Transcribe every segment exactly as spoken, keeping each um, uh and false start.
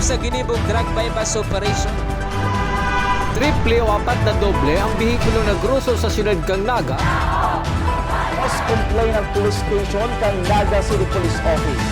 sa ginibong drug buy-bust operation. Triple o apat na doble ang behikulo na groso sa siyudad kan Naga. Mas complain ang police station kan Naga City Police Office.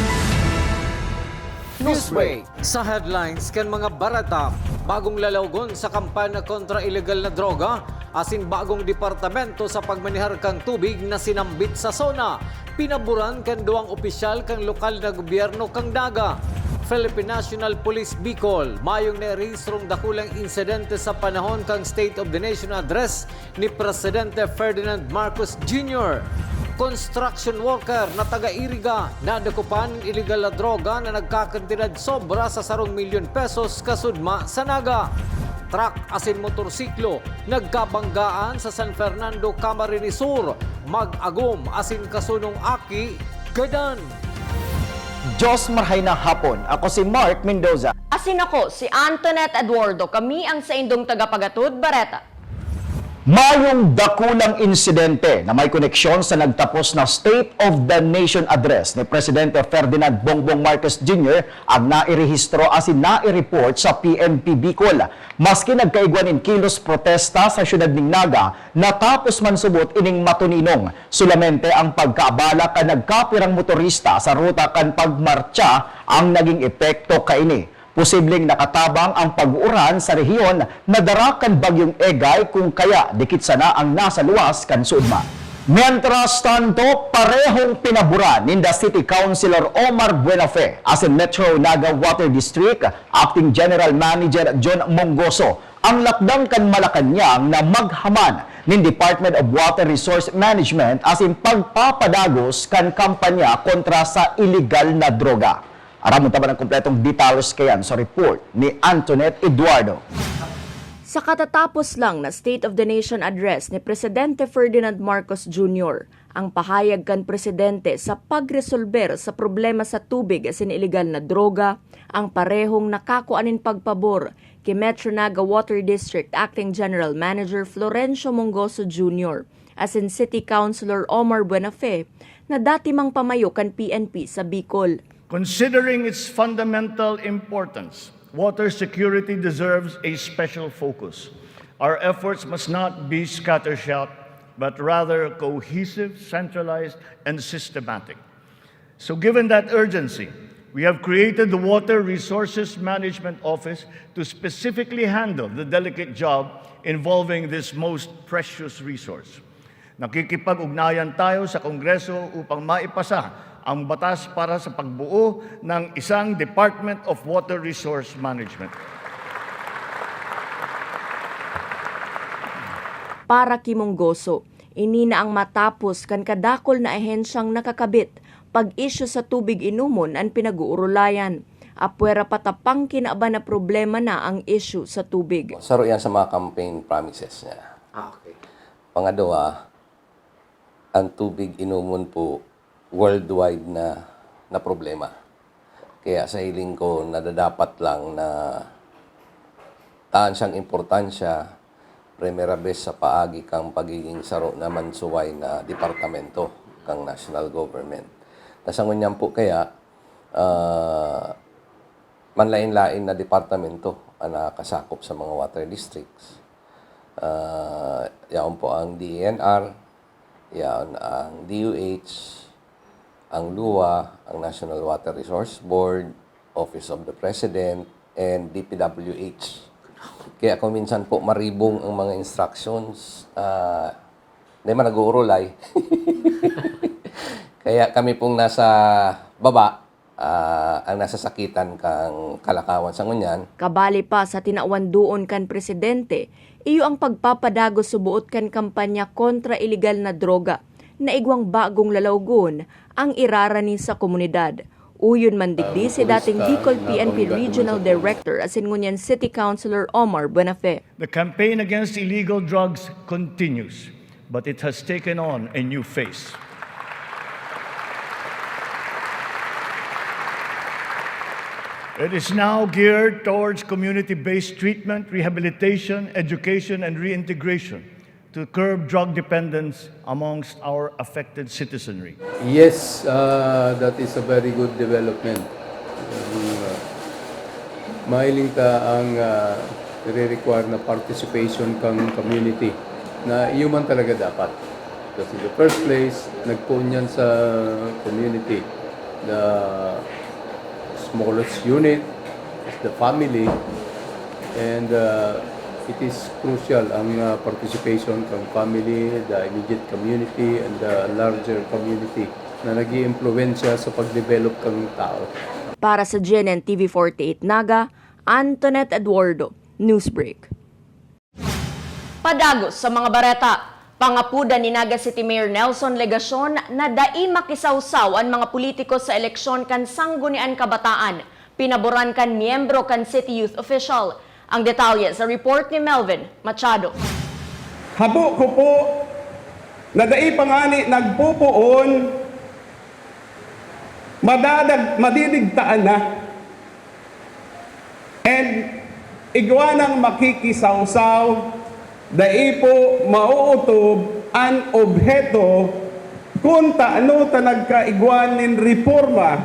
Newsbreak. Sa headlines kan mga bareta, bagong lalawgon sa kampanya kontra ilegal na droga, asin bagong departamento sa pagmanehar kan tubig na sinambit sa SONA. Pinaboran kan duwang opisyal kan lokal na gobyerno kan Naga. Philippine National Police Bicol, mayong narehistrong dakulang insidente sa panahon kan State of the Nation Address ni Presidente Ferdinand Marcos Junior. Construction worker na taga Iriga, nadakupan nin ilegal na droga na nagkakantidad sobra sa sarong milyon pesos kasudma sa Naga. Truck asin motorsiklo nagkabanggaan sa San Fernando, Camarines Sur, mag-agom asin kasunong aki gadan. Diyos marhay na hapon. Ako si Mark Mendoza. Asin ako si Antoinette Eduardo. Kami ang saindong tagapagatod bareta. Mayong dakulang insidente na may koneksyon sa nagtapos na State of the Nation Address ni Presidente Ferdinand Bongbong Marcos Junior ang nairehistro asin naireport sa P N P Bicol. Maski nagkaigwa nin kilos protesta sa siyudad nin Naga, natapos man subot ining matuninong. Solamente ang pagkaabala kan nagkapirang motorista sa ruta kan pagmartsa ang naging epekto kaini. Posibleng nakatabang ang pag-uuran sa rehiyon na dara kan Bagyong Egay, kung kaya dikit sana ang nasa luwas kan suodma. Mientras tanto, parehong pinaboran ninda City Councilor Omar Buenafe asin Metro Naga Water District Acting General Manager John Mongoso ang lakdang kan Malacañang na maghaman nin Department of Water Resource Management asin pagpapadagos kan kampanya kontra sa iligal na droga. Aramon ta man an kompletong detalles kaiyan sa report ni Antoinette Eduardo. Sa katatapos lang na State of the Nation Address ni Presidente Ferdinand Marcos Junior, ang pahayag kan presidente sa pagresolber sa problema sa tubig asin iligal na droga, ang parehong nakakua nin pagpabor ki Metro Naga Water District Acting General Manager Florencio Mongoso Junior asin City Councilor Omar Buenafe na dati mang pamayo kan P N P sa Bicol. Considering its fundamental importance, water security deserves a special focus. Our efforts must not be scattershot, but rather cohesive, centralized, and systematic. So, given that urgency, we have created the Water Resources Management Office to specifically handle the delicate job involving this most precious resource. Nakikipag-ugnayan tayo sa Kongreso upang maipasa ang batas para sa pagbuo ng isang Department of Water Resource Management. Para ki Mongoso, ini na ang matapos kan kadakul na ahensyang nakakabit, pag-issue sa tubig inomon an pinag-uurulayan. Apwera pa ta pangkinaban na problema na ang issue sa tubig. Saro yan sa mga campaign promises niya. Ah, okay. Pangadwa, ang tubig inomon po worldwide na, na problema. Kaya sa hiling ko, nadadapat lang na taan siyang importansya, primera bes sa paagi kang pagiging saro na mansuway na departamento kang national government. Ta sa ngunyan po kaya, ah, manlain-lain na departamento ang nakakasakop sa mga water districts. Ah, yaon po ang D E N R, yaon ang D O H, ang luwa, ang National Water Resource Board, Office of the President, and D P W H. Kaya kung minsan po maribong ang mga instructions, ah, di man nag-uurulay. Kaya kami pong nasa baba, ah, ang nasasakitan kang kalakawan sa ngunyan. Kabali pa sa tinawan doon kan presidente, iyo ang pagpapadagos suboot kan kampanya kontra iligal na droga, na igwang bagong lalawgon ang irarani sa komunidad. Uyon man digdi si dating Bicol P N P Regional Director asin ngunyan City Councilor Omar Buenafe. The campaign against illegal drugs continues, but it has taken on a new face. It is now geared towards community-based treatment, rehabilitation, education, and reintegration to curb drug dependence amongst our affected citizenry. Yes, uh, that is a very good development. Uh, Mahiling ta ang, ah, nire-require na participation kang community na iyo man talaga dapat. Because in the first place, nagpoon yan sa community. The smallest unit is the family, and, ah, it is crucial ang, ah, participation kang family, the immediate community, and the larger community na nag-iimpluwensya sa pagdevelop kang tao. Para sa G N N T V forty-eight Naga, Antoinette Eduardo, Newsbreak. Padagos sa mga bareta, pangapudan ni Naga City Mayor Nelson Legacion na dai makisawsaw an mga politiko sa eleksyon kan Sangguniang Kabataan, pinaboran kan miyembro kan City Youth Official. Ang detalye sa report ni Melvin Machado. Habo ko po na dai pa ngani nagpupoon, madadag-, madidigtaan na. And igwa nang makikisawsaw, dai po mauutob an obheto kun tano ta nagkaigwa nin reporma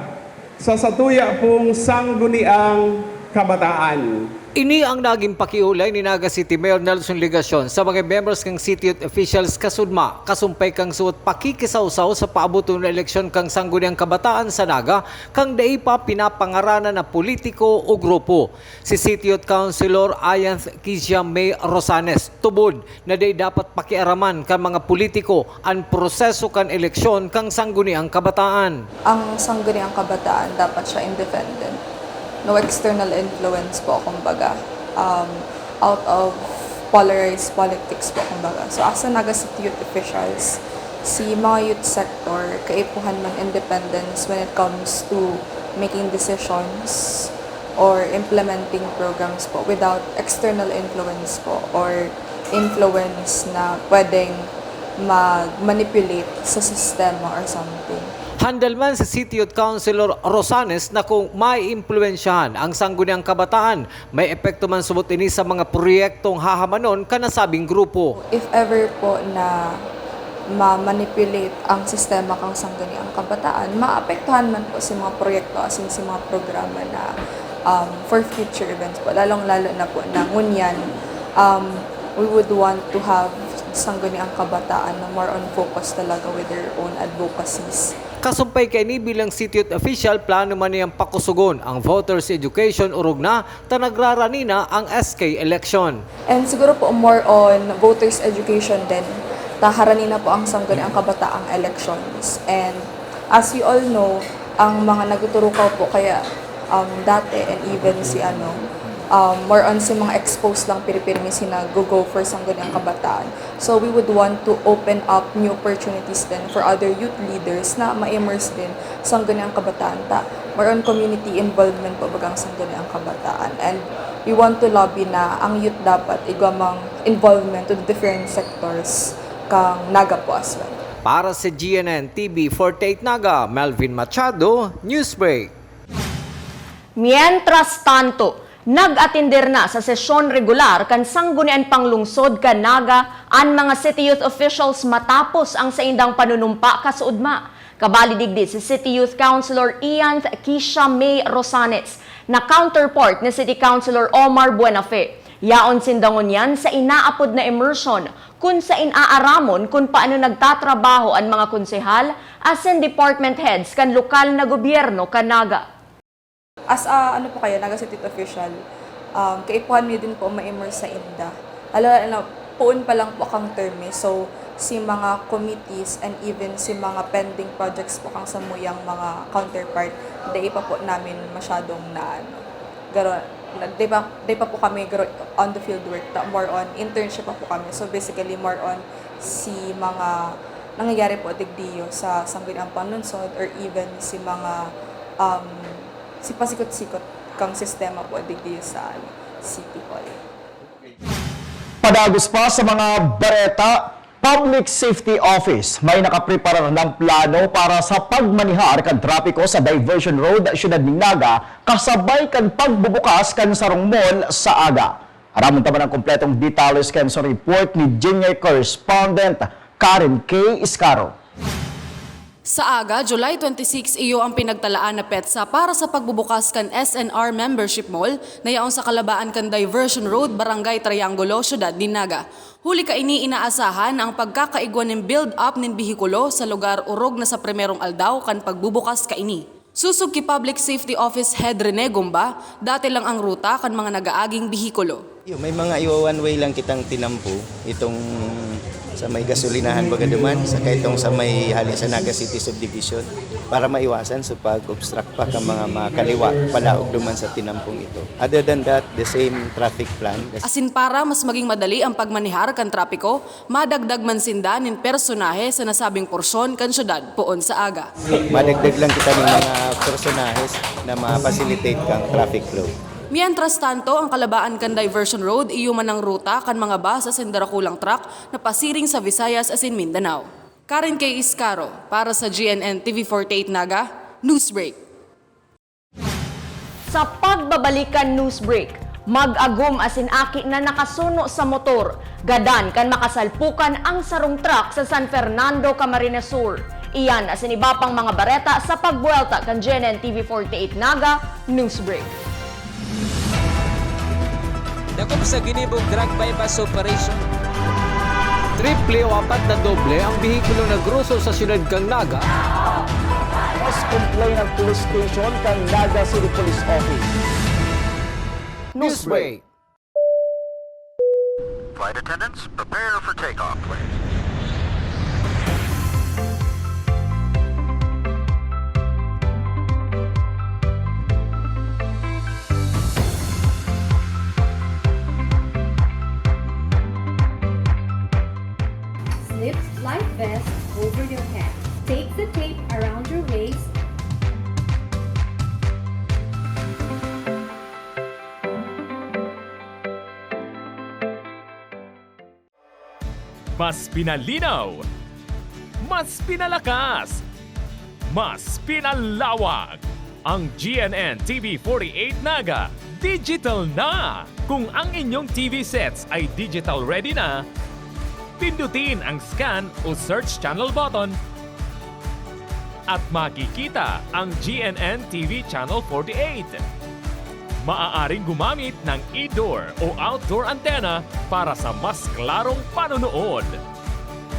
sa satuya pong Sangguniang Kabataan. Ini ang nagin pakiolay ni Naga City Mayor Nelson Legacion sa mga members kan City Youth Officials kasudma, kasumpay kan suot pakikisawsaw sa paaboton na eleksyon kan Sangguniang Kabataan sa Naga, kan dai pa pinapangaranan na politiko o grupo. Si City Youth Councilor Ayanth Kizia May Rosales tubod na dai dapat pakiaraman kan mga politiko an proseso kan eleksyon kan Sangguniang Kabataan. Ang Sangguniang Kabataan dapat siya independent. No external influence po, kumbaga. Um, out of polarized politics po, kumbaga. So, as a Naga City Youth Officials, si mga youth sector, kaipuhan man independence when it comes to making decisions or implementing programs po without external influence po or influence na pwedeng mag-manipulate sa sistema or something. Handal man si City Youth Councilor Rosanes na kung maiimpluwensyahan ang Sangguniang Kabataan, may epekto man subot ini sa mga proyektong hahamanon kan nasabing grupo. If ever po na ma-manipulate ang sistema kan Sangguniang Kabataan, maapektuhan man po si mga proyekto asin si mga programa na, um, for future events po, lalong-lalo na po na ngunyan, um, we would want to have Sangguniang Kabataan na more on focus talaga with their own advocacies. Kasumpay kaini, bilang City Youth Official, plano man niyang pakusogon ang voters education orog na ta nagrarani na ang S K election. And siguro po more on voters education din. Ta harani na po ang Sangguniang Kabataang elections. And as we all know, ang mga nagtuturukaw po kaya, um, dati and even si ano, um, more on si mga exposed lang piripirmi si nag-go-go for Sangguniang Kabataan. So we would want to open up new opportunities then for other youth leaders na ma-immerse din Sangguniang Kabataan ta. More on community involvement po bagang Sangguniang Kabataan. And we want to lobby na ang youth dapat igwa mang involvement to the different sectors kang Naga po as well. Para sa G N N T V forty-eight Naga, Melvin Machado, Newsbreak. Mientras tanto, nag-atender na sa sesyon regular kan Sangguniang Panglungsod kan Naga an mga City Youth Officials matapos ang saindang panunumpa kasuodma. Kabali digdi si City Youth Councilor Ian Kisha May Rosanes na counterpart ni City Councilor Omar Buenafe. Yaon sinda ngunyan sa inaapod na immersion, kun sain aaramon kun paano nagtatrabaho an mga konsehal asin department heads kan lokal na gobyerno kan Naga. As a, ano po kayo, Naga City official, um, kaipuhan mi din po ma-immerse sa inda. Lalo na, poon pa lang po kang term eh. So, si mga committees and even si mga pending projects po kang samuyang mga counterpart, dai pa po namin masyadong na, ano, garo, na, di ba, di pa po kami garo, on the field work, ta, more on internship pa po kami. So, basically, more on si mga nangyayari po digdiyo sa Sangguniang Panlungsod or even si mga, um, si pasikot-sikot kang sistema po digdi sa, ano, City Hall. Padagos pa sa mga bareta, Public Safety Office may nakapreparar ng plano para sa pagmanihar kan trapiko sa Diversion Road, Syudad nin Naga, kasabay kan pagbubukas kan sarong mall sa aga. Aramon ta man ang kompletong detalye kan sa report ni Jingay correspondent Karen K. Iscaro. Sa aga, July twenty-six, iyo an pinagtalaan na petsa para sa pagbubukas kan S N R Membership Mall na yaon sa kalabaan kan Diversion Road, Barangay Triangulo, Syudad nin Naga. Huli kaini, inaasahan na ang pagkakaigwa nin build-up nin behikulo sa lugar orog na sa primerong aldaw kan pagbubukas kaini. Sosog ki Public Safety Office Head Rene Gumba, dati lang ang ruta kan mga nag-aaging behikulo. Yo, may mga iwa-one way lang kitang tinampo, itong sa may gasolinahan baga duman, saka itong sa may hali sa Naga City Subdivision, para maiwasan sa pag-obstruct pa kan mga makaliwa palaog duman sa tinampong ito. Other than that, the same traffic plan. Asin para mas maging madali ang pagmanehar kan trapiko, madagdag man sinda nin personahe sa nasabing porsyon kan syudad poon sa aga. Madagdag lang kita nin mga personahes na ma-facilitate kang traffic flow. Mientras tanto, ang kalabaan kan Diversion Road, iyo man ang ruta kan mga bus asin darakulang truck na pasiring sa Visayas asin Mindanao. Karen K. Iscaro, para sa G N N T V forty-eight Naga, Newsbreak. Sa pagbabalik kan Newsbreak, mag-agom asin aki na nakasuno sa motor, gadan kan makasalpukan ang sarong truck sa San Fernando, Camarines Sur. Iyan asin iba pang mga bareta sa pagbuwelta kan G N N T V forty-eight Naga Newsbreak. Dakop sa ginibong drug buy-bust operation. Triple o apat na doble ang behikulo na groso sa siyudad kan Naga. Mas complain ang police station kan Naga City Police Office. Newsbreak. Flight attendants, prepare for takeoff, please. Slip life vest over your head. Take the tape around your waist. Mas pinalinaw, mas pinalakas, mas pinalawak. Ang G N N T V forty-eight Naga digital na! Kung ang inyong T V sets ay digital ready na, pindutin ang scan o search channel button at makikita ang G N N T V Channel forty-eight. Maaaring gumamit ng indoor o outdoor antenna para sa mas klarong panonood.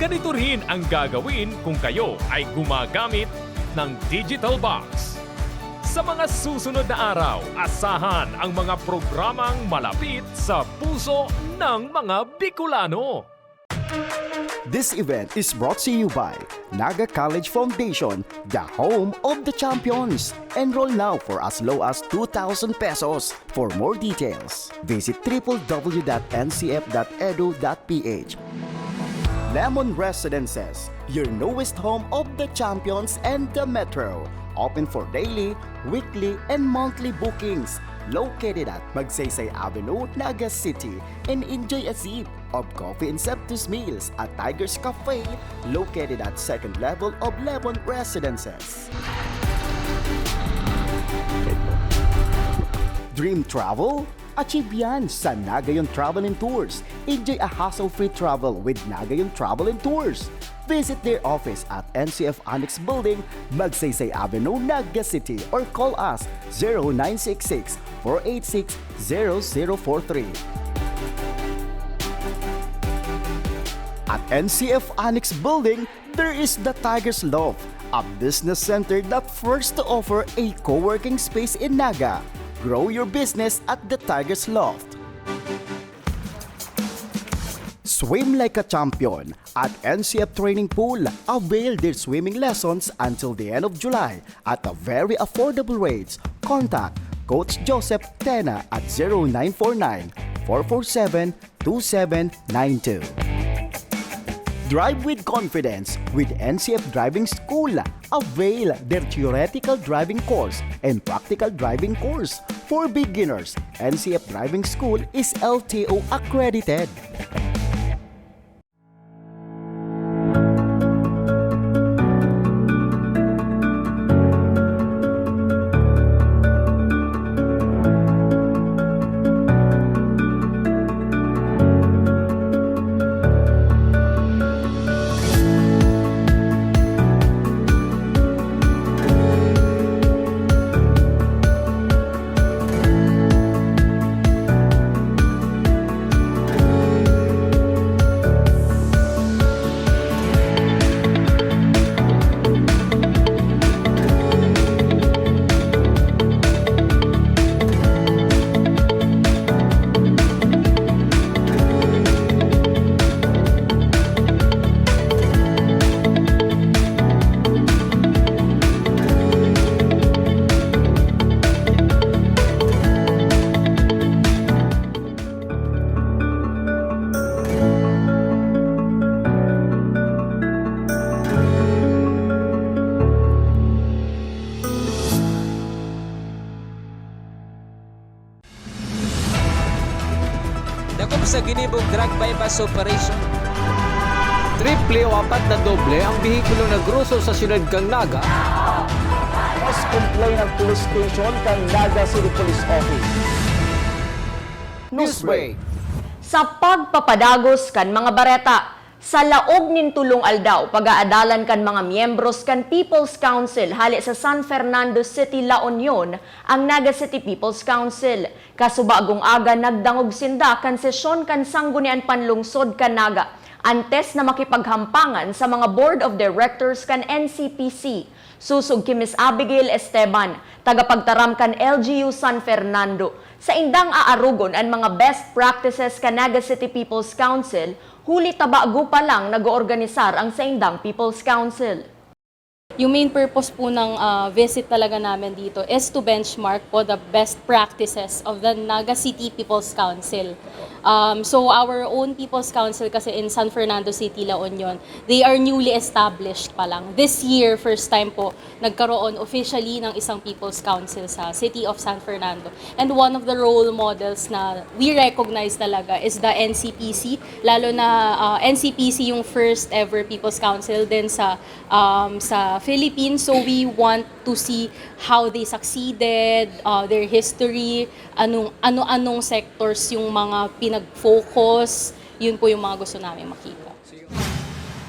Ganito rin ang gagawin kung kayo ay gumagamit ng digital box. Sa mga susunod na araw, asahan ang mga programang malapit sa puso ng mga Bicolano. This event is brought to you by Naga College Foundation, the home of the champions. Enroll now for as low as two thousand pesos. For more details, visit triple W dot N C F dot edu dot P H. Lemon Residences, your newest home of the champions and the metro. Open for daily, weekly, and monthly bookings. Located at Magsaysay Avenue, Naga City, and enjoy a sip of coffee and Septus Meals at Tiger's Cafe, located at second level of Lemon Residences. Dream Travel? Achieve yan sa Nagayon Travel and Tours. Enjoy a hassle-free travel with Nagayon Travel and Tours. Visit their office at N C F Annex Building, Magsaysay Avenue, Naga City, or call us zero nine six six, four eight six, zero zero four three. At N C F Annex Building, there is the Tiger's Loft, a business center that first to offer a co-working space in Naga. Grow your business at the Tiger's Loft. Swim like a champion at N C F Training Pool. Avail their swimming lessons until the end of July at a very affordable rates. Contact Coach Joseph Tena at zero nine four nine, four four seven, two seven nine two. Drive with confidence with N C F Driving School. Avail their theoretical driving course and practical driving course. For beginners, N C F Driving School is L T O accredited. Sa ginibong drug buy-bust operation. Triple o apat na doble ang behikulo na groso sa siyudad kan Naga. Mas complain ang police station kan Naga City Police Office. Newsbreak. Sa pagpapadagos kan mga bareta, sa laog nin tolong aldaw, pag-aadalan kan mga miyembros kan People's Council hale sa San Fernando City, La Union, ang Naga City People's Council. Kasubagong aga, nagdangog sinda kan sesyon kan Sanggunian Panlungsod kan Naga, antes na makipaghampangan sa mga Board of Directors kan N C P C. Sosog ki Miss Abigail Esteban, tagapagtaram kan L G U San Fernando, saindang aarogon an mga best practices kan Naga City People's Council, huli ta bago pa lang nag-oorganisar ang saindang People's Council. Yung main purpose po ng ah, visit talaga namin dito is to benchmark po the best practices of the Naga City People's Council. Um, so our own People's Council kasi in San Fernando City, La Union, they are newly established pa lang. This year, first time po, nagkaroon officially ng isang People's Council sa City of San Fernando. And one of the role models na we recognize talaga is the N C P C. Lalo na ah, N C P C yung first ever People's Council din sa um, sa Philippines. So we want to see how they succeeded, uh, their history, anong ano-anong sectors yung mga pinag-focus, yun po yung mga gusto namin makita.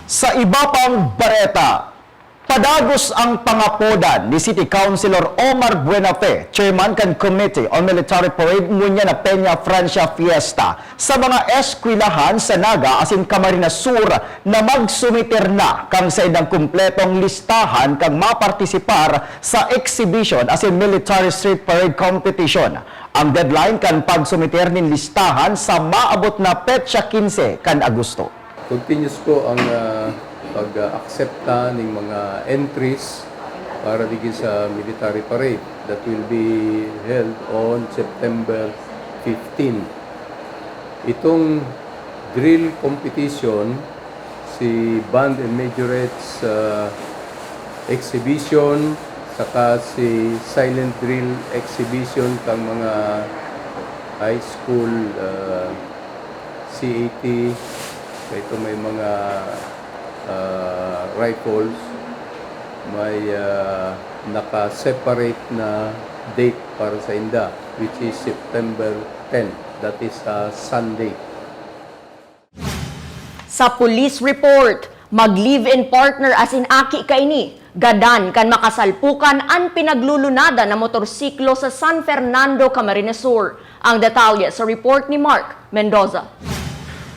Sa iba pang bareta, padagos ang pangapodan ni City Councilor Omar Buenafe, chairman kan Committee on Military Parade ngunyan na Peña Francia Fiesta, sa mga eskwelahan sa Naga asin Camarines Sur na magsumiter na kan saindang kumpletong listahan kan mapartisipar sa exhibition asin military street parade competition. Ang deadline kan pagsumiter nin listahan sa maabot na petsa quince kan Agosto. Continuous po ang ah, pag-aksepta ning mga entries para digdi sa military parade that will be held on September fifteen. Itong drill competition, si Band and Majorettes ah, exhibition, saka si silent drill exhibition kang mga high school ah, C A T, ito may mga ah, rifles, may ah, naka-separate na date para sa inda, which is September ten, that is ah, Sunday. Sa police report, mag-live-in partner asin aki kaini, gadan kan makasalpukan an pinaglulunadan na motorsiklo sa San Fernando, Camarines Sur. Ang detalye sa report ni Mark Mendoza.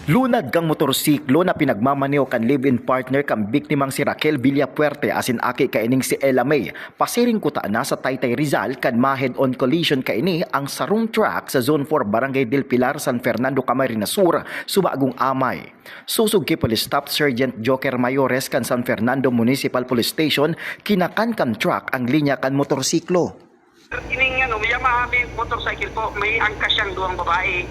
Lunad kang motorsiklo na pinagmamaneho kan live-in partner kan biktimang si Raquel Villafuerte asin aki kaining si Ella May, pasiring kutana sa Taytay, Rizal kan ma-head-on collision kaini ang sarong truck sa Zone four, Barangay Del Pilar, San Fernando, Camarines Sur, subagong amay. Sosog ki Police Staff Sergeant Joker Mayores kan San Fernando Municipal Police Station, kinakan kan truck ang linya kan motorsiklo. Ining ano, Yamaha may motorcycle po, may angkas siyang duwang babae.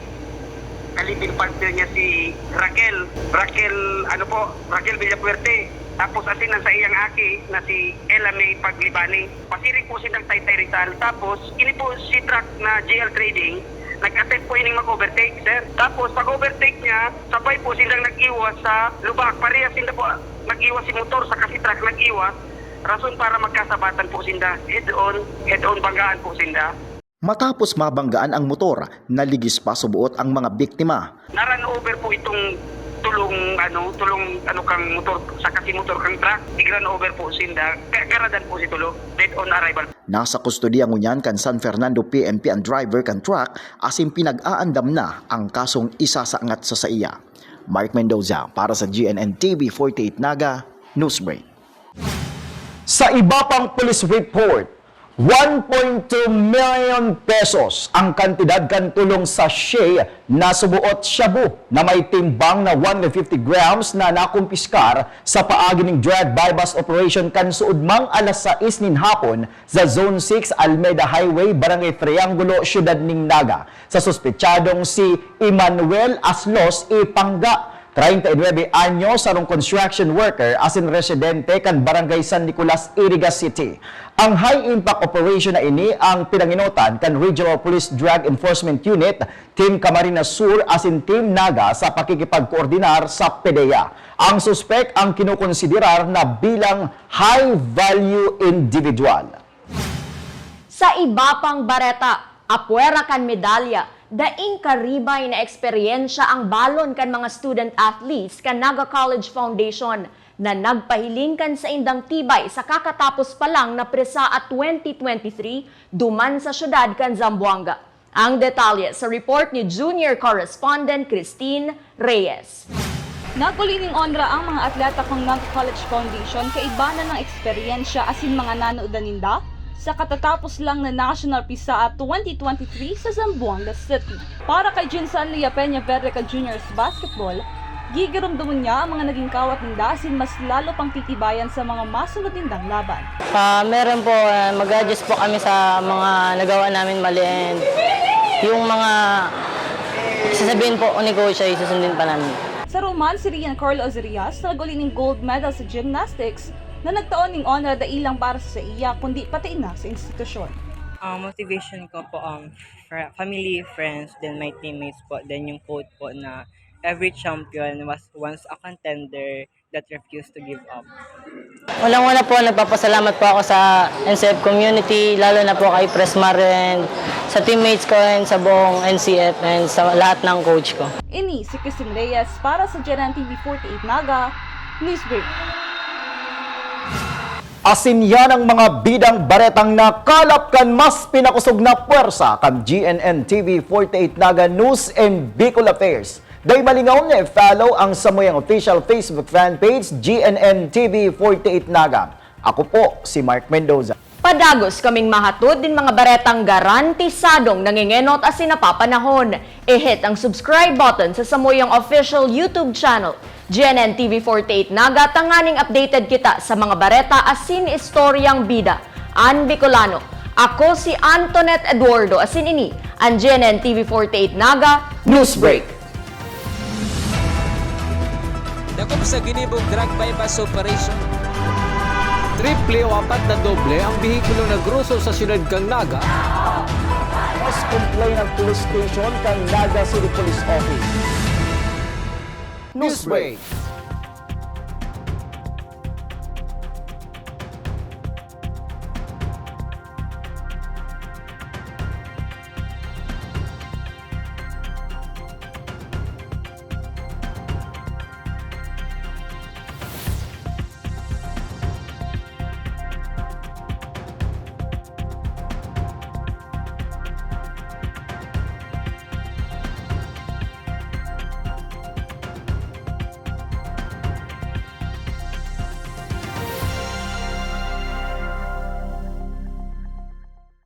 Kalibin partner niya si Raquel. Raquel, ano po, Raquel Villafuerte. Tapos asin ang sa iyang aki na si Ella May Paglibani. Pasiring po silang Taytay, Rizal. Tapos, ini po si truck na G L Trading, nag-attempt po ining mag-overtake, sir. Tapos, pag-overtake niya, sabay po silang nag-iwas sa lubak. Parehas sila po nag-iwas si motor, saka si truck nag-iwas. Rason para magkasabatan po sinda, head-on, head-on banggaan po sinda. Matapos mabanggaan ang motor, naligis pa subuot ang mga biktima. Na-run over po itong tulong ano, tulong ano kang motor, saka si motor kang truck, nag-run over po sinda, kaya garadan po si tulo, dead on arrival. Nasa kustodiya ngunyan kan San Fernando P N P ang driver kan truck asin pinag-aandam na ang kasong isasaangat sa saiya. Mark Mendoza para sa G N N T V forty-eight Naga, Newsbreak. Sa iba pang police report, one point two million pesos ang kantidad kan tulong sachet na subuot shabu na may timbang na one hundred fifty grams na nakumpiskar sa paagi ning drug buy-bust operation kan suodmang alas sais nin hapon sa Zone six Almeda Highway, Barangay Triangulo, Siyudad ning Naga, sa suspetsadong si Emmanuel Aslos Ipangga. Treinta y nuebe anyos, sarong construction worker asin residente kan Barangay San Nicolas, Iriga City. Ang high-impact operation na ini ang pinangenotan kan Regional Police Drug Enforcement Unit, Team Camarines Sur asin Team Naga sa pakikipagkoordinar sa PDEA. Ang suspek ang kinokonsiderar na bilang high-value individual. Sa iba pang bareta, apwera kan medalya, daing karibay na eksperyensya ang balon kan mga student athletes kan Naga College Foundation na nagpahiling kan saindang tibay sa kakatapos pa lang na PRESAA twenty twenty-three duman sa syudad kan Zamboanga. Ang detalye sa report ni junior correspondent Christine Reyes. Naguli ning onra ang mga atleta kan Naga College Foundation kaiba na ng eksperyensya asin mga nanodan ninda sa katatapos lang na National PRESAA twenty twenty-three sa Zamboanga City. Para kay Jinsan Lia Peña Verde kan Juniors Basketball, gigiromdomon niya ang mga naging kawat ninda asin mas lalo pang titibayan sa mga masunod nindang laban. Ah, meron po, ah, mag-adjust po kami sa mga nagawa namin mali and yung mga sasabihin po ni Coach ay susundin pa namin. Saro man si Rian Carlo Azarias na nag-uli ning gold medal sa gymnastics na nagtao ning onra dai lang para sa iya kundi pati na sa institusyon. Ang motivation ko po, um, fr-, family, friends, then my teammates po, then yung quote po na every champion was once a contender that refused to give up. Unang-una po, nagpapasalamat po ako sa N C F community, lalo na po kay Presmar and sa teammates ko and sa buong N C F and sa lahat ng coach ko. Ini si Christine Reyes para sa G N N T V forty-eight Naga, Newsbreak. Asin yan ang mga bidang baretang nakalap kan mas pinakosog na pwersa kan G N N T V forty-eight Naga News and Bicol Affairs. Dai malingaw na i-follow ang samuyang official Facebook fan page, G N N T V forty-eight Naga. Ako po si Mark Mendoza. Padagos kaming mahatod nin mga baretang garantisadong nangengenot asin napapanahon. I-hit ang subscribe button sa samuyang official YouTube channel, G N N T V forty-eight Naga, tanganing updated kita sa mga bareta asin istoryang bida an Bicolano. Ako si Antoinette Eduardo, asin ini an G N N T V forty-eight Naga Newsbreak. Dakop sa ginibong drug buy-bust operation. Triple o apat na doble ang behikulo na groso sa siyudad kan Naga. Mas complain ang police station kan Naga City Police Office. Newsbreak.